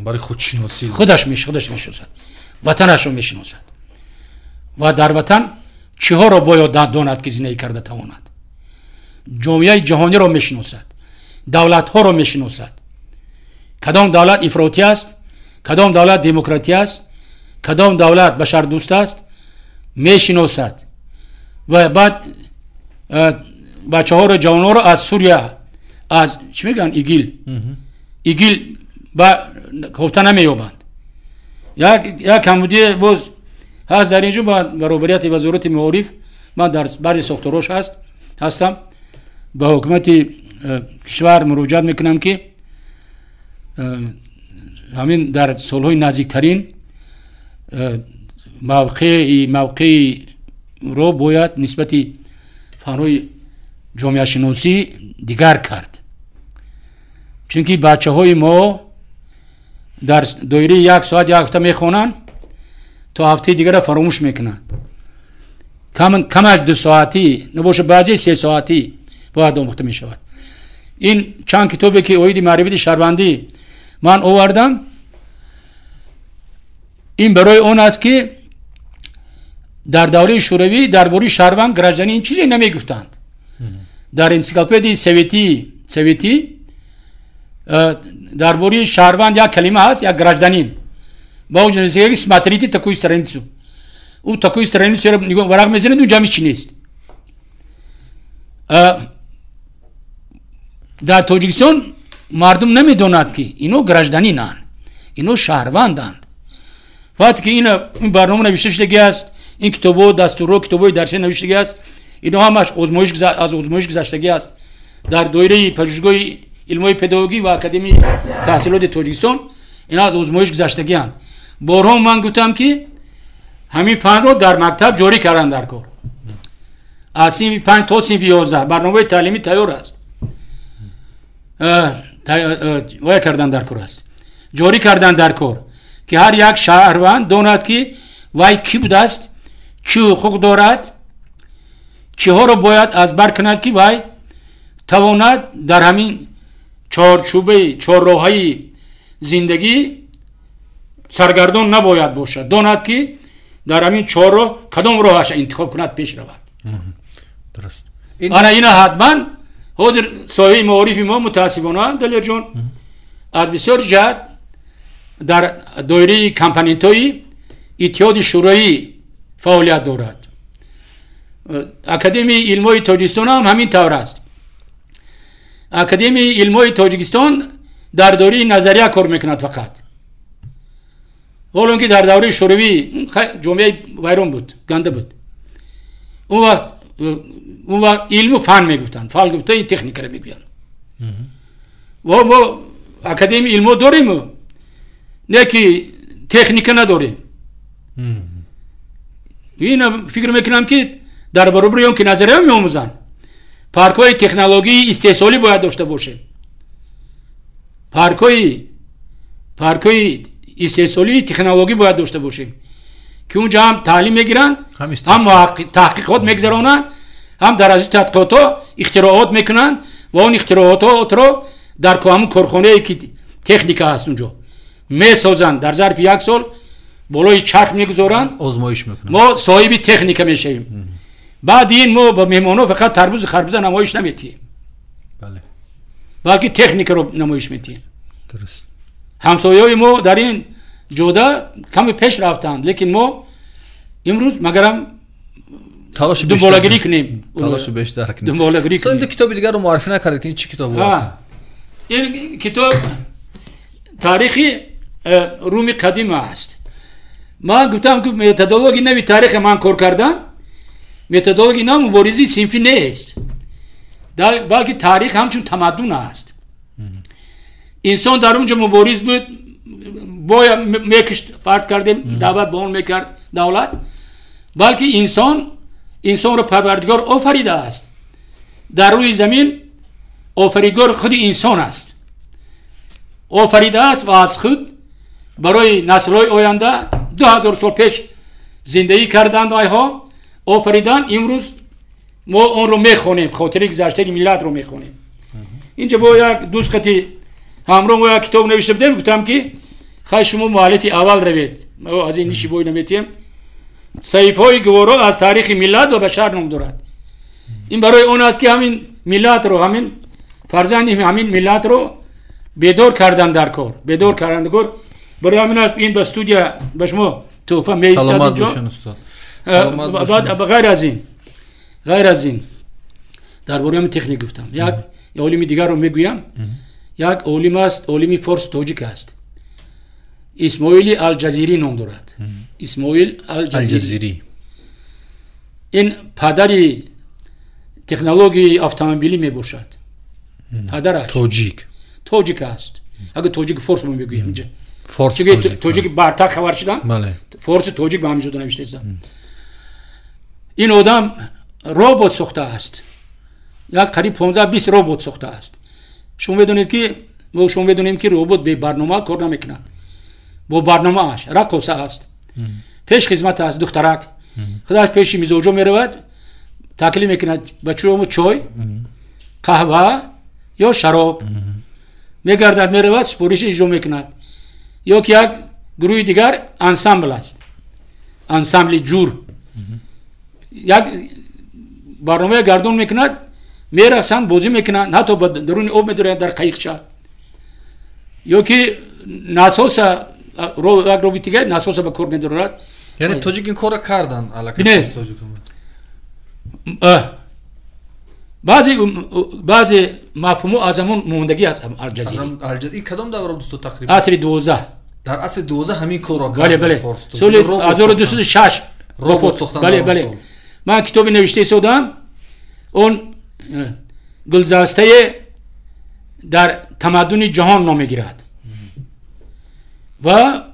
Барои худшиносӣ. Худаш мешиносад, ватанашро мешиносад ва дар ватан чиҳоро бояд донад ки зиндагӣ карда тавонад. Ҷомеаи ҷаҳониро мешиносад, давлатҳоро мешиносад. Кадом давлат ифротӣ аст, кадом давлат демократӣ аст, кадом давлат башардӯст аст, мешиносад. Ва баъд бачаҳоро, ҷавонҳоро аз Сурия, аз чӣ мегӯянд, ИГИЛ, ИГИЛ ба кофта намеёбанд. Як камбудие боз ҳаст дар инҷо ба баробарияти вазорати маориф. Ман дар баъзе сохторҳош ҳастам. Ба ҳукумати кишвар муроҷиат мекунам ки ҳамин дар солҳои наздиктарин мавқеиро бояд нисбати фанҳои ҷомеашиносӣ дигар кард. Чунки бачаҳои мо дар доираи як соат як ҳафта мехонанд, то ҳафтаи дигарро фаромӯш мекунанд. Камаш 2 соатӣ набошад, баъзе 3 соатӣ бояд омӯхта мешавад. Ин чанд китобе ки оиди маърифати шаҳрвандӣ ман овардам, ин барои он аст ки дар давраи шӯравӣ дар бораи шаҳрванд, гражданин ин чизе намегуфтанд. Дар энсиклопедияи советӣ дар бораи шаҳрванд як калима ҳаст, як гражданин. Ба он ҷо смотрите такую страницу. Ӯ такую страницу варақ мезанад, он ҷамъи чӣ нест. Дар Тоҷикистон мардум намедонад ки ино гражданинанд, ино шаҳрванданд. Вақте ки ин барнома навишта шудагӣ аст, ин китобҳо, дастурҳо, китобҳои дарсӣ навиштагӣ аст, ино ҳамаш аз озмоиш гузаштагӣ аст. Дар доираи пажӯҳишгоҳи илмҳои педагогӣ ва Академияи таҳсилоти Тоҷикистон ино аз озмоиш гузаштагианд. Борҳо ман гуфтам ки ҳамин фанро дар мактаб ҷорӣ карданд дар кор. Аз синфи 5 то синфи 11 барномаи таълимӣ тайёр аст. вай кардан дар кор аст, ҷорӣ кардан дар кор, ки ҳар як шаҳрванд донад, ки вай кӣ будааст, чӣ ҳуқуқ дорад, чиҳоро бояд аз бар кунад, ки вай тавонад дар ҳамин чорчӯбаи чорроҳаи зиндагӣ саргардон набояд бошад, донад, ки дар ҳамин чорроҳ кадом роҳаша интихоб кунад, пеш равад. Ана ина ҳатман ҳозир соҳаи маорифи мо, мутаассифона, Далерҷон, аз бисёр ҷиҳат дар доираи компонентҳои Иттиҳоди Шӯроӣ фаъолият дорад. Академияи илмҳои Тоҷикистон ҳам ҳамин тавр аст. Академияи илмҳои Тоҷикистон дар доираи назария кор мекунад фақат, ҳоло ки дар давраи шӯравӣ ҷомеаи вайрон буд, ганда буд. Он вақт илму фан мегуфтанд, фан гуфта ин техникаро мегӯянд. Ва мо академияи илмҳо дорему, не ки техника надорем. Ина фикр мекунам, ки дар баробари он ки назария меомӯзанд, паркҳои технологияи истеҳсолӣ бояд дошта бошем, паркҳои истеҳсолии технологӣ бояд дошта бошем, ки унҷа ҳам таълим мегиранд, ҳам таҳқиқот мегузаронанд, ҳам дар аз тадқиқотҳо ихтироот мекунанд ва он ихтироотро дар ҳамун корхонае, ки техника ҳаст, унҷо месозанд, дар зарфи як сол болои чарх мегузоранд. Озмоиш мекунанд. Мо соҳиби техника мешавем. Баъди ин мо ба меҳмонҳо фақат тарбузу харбуза намоиш наметиҳем, балки техникаро намоиш метиҳем. Ҳамсояҳои мо дар ин ҷода каме пеш рафтанд, лекин мо имрӯз магарам дунболагирӣ кунем. Талоши бештар кунем. Дунболагирӣ кунем. Ду китоби дигарро муаррифӣ накардед, ки ин чӣ китоб аст? Ин китоб таърихи Руми қадим аст. Ман гуфтам, ки методологи нави таърихи ман кор кардам. Методологи нав муборизии синфӣ нест, балки таърих ҳамчун тамаддун аст. Инсон дар он ҷо мубориз буд, бояд мекушт, фарз кардем, даъват ба он мекард давлат, балки инсон, инсонро Парвардигор офаридааст. Дар рӯи замин офаридгор худи инсон аст, офаридааст ва аз худ барои наслҳои оянда, 2000 сол пеш зиндагӣ карданд, вайҳо офариданд. Имрӯз мо онро мехонем, хотири гузаштаи миллатро мехонем. Инҷа бо як дӯст қати ҳамроҳ мо як китоб навишта будем. Гуфтам, ки хай, шумо муаллифи аввал равед, мо аз ин ниши бой наметиҳем. «Саҳифаҳои гуворо аз таърихи миллат ва башар» ном дорад. Ин барои он аст, ки ҳамин миллатро, ҳамин фарзанди ҳамин миллатро бедор кардан дар кор, бедор кардан кор. Барои ҳамин аст, ин ба студия ба шумо тӯҳфа меистад. Ғайр аз ин дар бораи ҳамин техник гуфтам, як олими дигарро мегӯям. Як олим аст, олими форс, тоҷик аст, Исмоили Алҷазирӣ ном дорад. Исмоил Алҷазирӣ ин падари технологияи автомобилӣ мебошад, падараш. Тоҷик? Тоҷик аст. Агар тоҷик, форс мо мегӯем инҷа, тоҷик бартар хабар шудам, форси тоҷик ба ҳамин ҷода навиштаистам. Ин одам робот сохтааст, як қариб 15-20 робот сохтааст. Шумо медонед, ки мо шумо медонем, ки робот бе барнома кор намекунад, бо барномааш. Раққоса аст, пеш хизмат аст, духтарак худаш пеши мизоҷо меравад, таклиф мекунад: ба чӯмо чой, қаҳва ё шароб? Мегардад, меравад, супориша иҷро мекунад. Ё ки як гурӯҳи дигар ансамбл аст, ансамбли ҷур, як барномаи гардон мекунад, мерақсанд, бозӣ мекунанд, ҳатто ба даруни об медоранд дар қаиқча. Ё ки насоса, як роботи дигар насоса ба кор медорад. Яъне тоҷик ин корро кардан? Не, баъзе мафҳумҳо аз ҳамон мондагӣ аст, Алҷазирӣ. Ин кадом давра, дӯсто, тақрибан? Асри 12. Дар асри 12 ҳамин корро? Бале, соли 1206. Робот сохтан. Бале, ман китобе навишта истодам, он «Гулдастае дар тамаддуни ҷаҳон» ном мегирад ва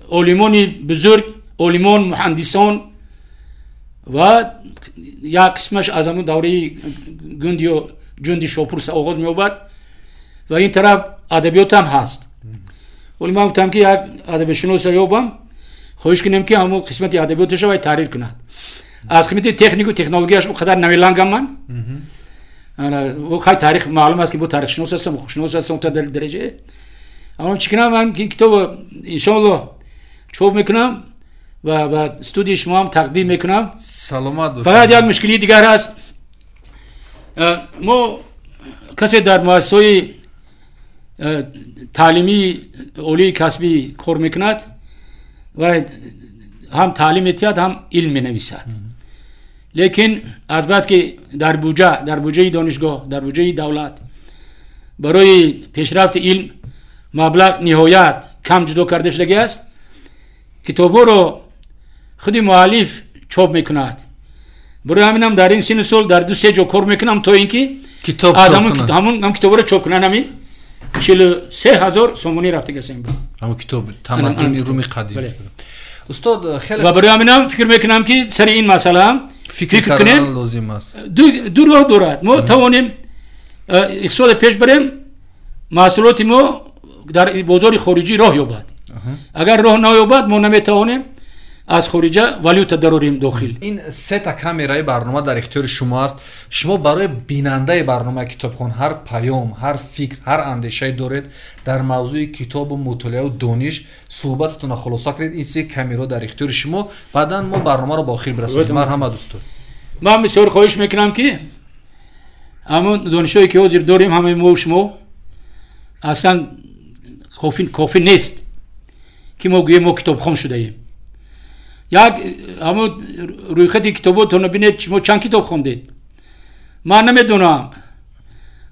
олимони бузург, олимон, муҳандисон ва як қисмаш аз ҳамон давраи гундиё ҷунди Шопур оғоз меёбад. ва ин тараф адабиёт ҳам ҳаст. Вале ман гуфтам ки як адабиётшинос ёбам, хоҳиш кунем ки ҳамон қисмати адабиёташро вай таҳрир кунад. Аз қисмати технику технологияш он қадар намелангам ман. Хай таърих маълум аст ки бо таърихшинос ҳастам, ҳуқуқшинос ҳастам то дараҷа. Аммо чӣ кунам, ман ин китобро иншоаллоҳ чоп мекунам ва ба студияи шумо ҳам тақдим мекунам. Саломат бошед. Фақат як мушкилии дигар ҳаст. Мо касе дар муассисаҳои таълимии олии касбӣ кор мекунад ва ҳам таълим медиҳад, ҳам илм менависад. Лекин аз бас ки дар буҷаи донишгоҳ, дар буҷаи давлат барои пешрафти илм маблағ ниҳоят кам ҷудо карда шудагӣ аст, китобҳоро худи муаллиф чоп мекунад. Барои ҳаминам дар ин сину сол дар 2-3 ҷо кор мекунам то ин ки ҳамон китобро чоп кунанд. Ҳамин 43,000 сомонӣ рафтагӣ аст. Ҳамон китоб тамаддуни Руми қадим. Устод, хеле ва барои ҳаминам фикр мекунам ки сари ин масъала ҳам фикр кардан лозим аст. Ду роҳ дорад. Мо тавонем иқтисодро пеш барем, маҳсулоти мо дар бозори хориҷӣ роҳ ёбад. Агар роҳ наёбад, мо наметавонем аз хориҷа валюта дарорем дохил. Ин сета камераи барнома дар ихтиёри шумо аст. Шумо барои бинандаи барномаи китобхон ҳар паём, ҳар фикр, ҳар андешае доред дар мавзӯи китобу мутолиаву дониш суҳбататонро хулоса кунед. Ин се камераҳо дар ихтиёри шумо. Баъдан мо барномаро ба охир бирасонем. Марҳамат, устод. Ман бисёр хоҳиш мекунам ки ҳамон донишҳое ки ҳозир дорем ҳамаи мо шумо аслан кофӣ нест ки мо гӯем мо китобхон шудаем. Як ҳамон рӯйхати китоботонро бинед, шумо чанд китоб хондед. Ман намедонам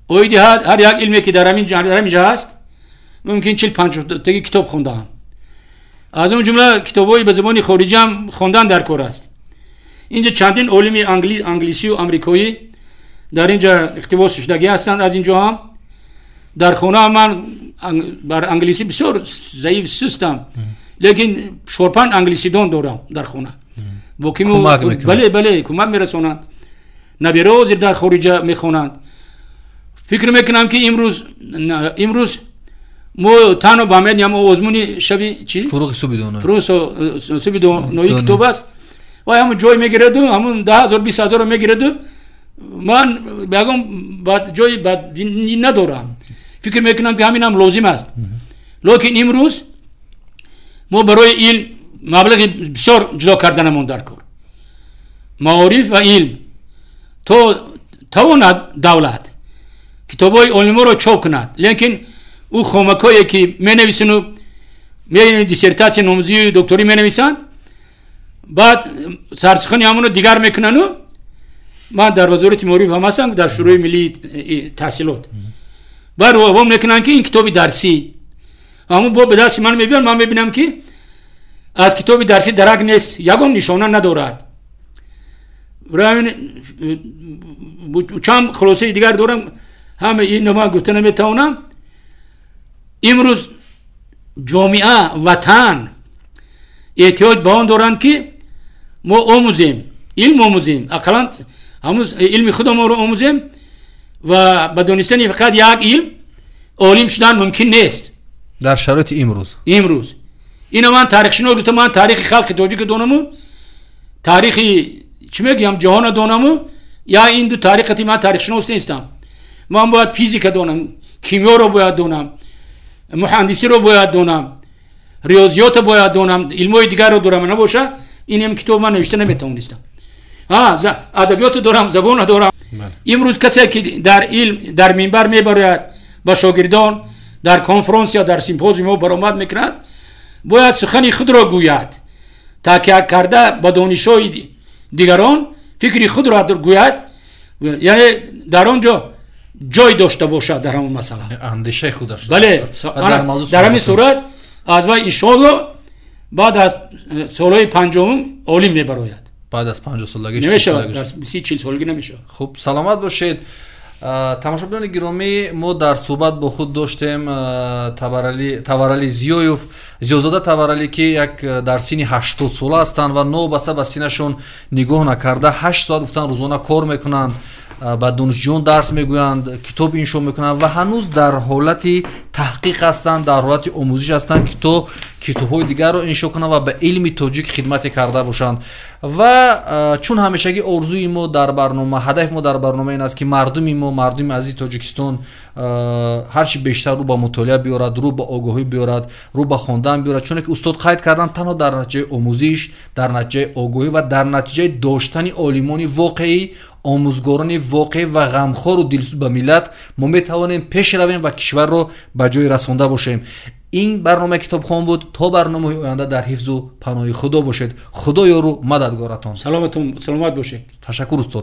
оиди ҳар як илме ки дар ҳамин ҷа ҳаст мумкин 40-50 китоб хондаам. Аз он ҷумла китобҳои ба забони хориҷӣ ҳам хондан дар кор аст. Инҷа чандин олими англисию амрикоӣ дар инҷа иқтибос шудагӣ ҳастанд. Аз инҷо ҳам дар хона ман бар англисӣ бисёр заиф сустам, лекин 4-5 англисидон дорам дар хона. Бале, бале, кӯмак мерасонанд. Набираҳо ҳозир дар хориҷа мехонанд. Фикр мекунам ки имрӯз мо танҳо ба ҳамин озмуни шаби чӣ? Фуруғи субҳи доноӣ. Фуруғи субҳи доноӣ китоб аст ва ҳамон ҷой мегираду, ҳамон 10,000 20,000 мегираду. Ман ягон ҷои баддинӣ надорам. Фикр мекунам ки ҳамин ҳам лозим аст. Лекин имрӯз мо барои илм маблағи бисёр ҷудо карданамон дар кор. Маориф ва илм то тавонад давлат китобҳои олиморо чоп кунад, лекин ӯ хомакое ки менависану диссертатсия номзию докторӣ менависанд, баъд сарсухани ҳамоно дигар мекунану. Ман дар вазорати маориф ҳам ҳастам, дар шӯрои миллии таҳсилот. Баъд вом мекунанд ки ин китоби дарсӣ ҳамон бо ба дасти ман мебиён, ман мебинам ки аз китоби дарсӣ дарак нест, ягон нишона надорад. Чанд хулосаи дигар дорам, ҳама инро ман гуфта наметавонам. Имрӯз ҷомеа, ватан эҳтиёҷ ба он доранд ки мо омӯзем, илм омӯзем, ақаллан ҳамун илми худамонро омӯзем ва ба донистани фақат як илм олим шудан мумкин нест дар шароити имрӯз. Имрӯз ино ман таърихшинос гуфтам, ман таърихи халқи тоҷика донаму, таърихи чӣ мегӯям ҷаҳонро донаму, я ин ду таърихати ман таърихшинос нестам. Ман бояд физика донам, кимиёро бояд донам, муҳандисиро бояд донам, риёзиётро бояд донам, илмҳои дигарро дорам. Набоша инам китоб ман навишта наметавонистам. Адабиётро дорам, забонро дорам. Имрӯз касе ки дар илм дар минбар мебарояд, ба шогирдон дар конфронс ё дар симпозиумҳо баромад мекунад, бояд сухани худро гӯяд, такя карда ба донишҳои дигарон фикри худро гӯяд, яъне дар он ҷо ҷой дошта бошад дар ҳамон масъала, андешаи худаш. Бале, дар ҳамин сурат аз вай иншоалло баъд аз солҳои 50 олим мебарояд. Баъд аз 50 солагӣ намешавад, дар 30-40 солагӣ намешавад. Хуб, саломат бошед. Тамошобинони гиромӣ, мо дар суҳбат бо худ доштем Таварали Зиёев, Зиёзода Таваралӣ, ки як дар синни 80 сола ҳастанд ва новобаста ба синнашон нигоҳ накарда 8 соат гуфтан рӯзона кор мекунанд. Ба донишҷӯён дарс мегӯянд, китоб иншо мекунанд ва ҳанӯз дар ҳолати таҳқиқ ҳастанд, дар ҳолати омӯзиш ҳастанд, ки то китобҳои дигарро иншо кунанд ва ба илми тоҷик хидмате карда бошанд. Ва чун ҳамешагӣ орзуи мо дар барнома, ҳадафи мо дар барнома ин аст, ки мардуми мо, мардуми азизи Тоҷикистон, ҳарчи бештар рӯ ба мутолиа биёрад, рӯ ба огоҳӣ биёрад, рӯ ба хондан биёрад, чуне ки устод қайд карданд, танҳо дар натиҷаи омӯзиш, дар натиҷаи огоҳӣ ва дар натиҷаи доштани олимони воқеӣ, омӯзгорони воқеӣ ва ғамхору дилсӯз ба миллат мо метавонем пеш равем ва кишварро ба ҷой расонда бошем. Ин барномаи Китобхон буд. То барномаи оянда дар ҳифзу паноҳи Худо бошед. Худо ёру мададгоратон. Саломатон, саломат бошед. Ташаккур, устод.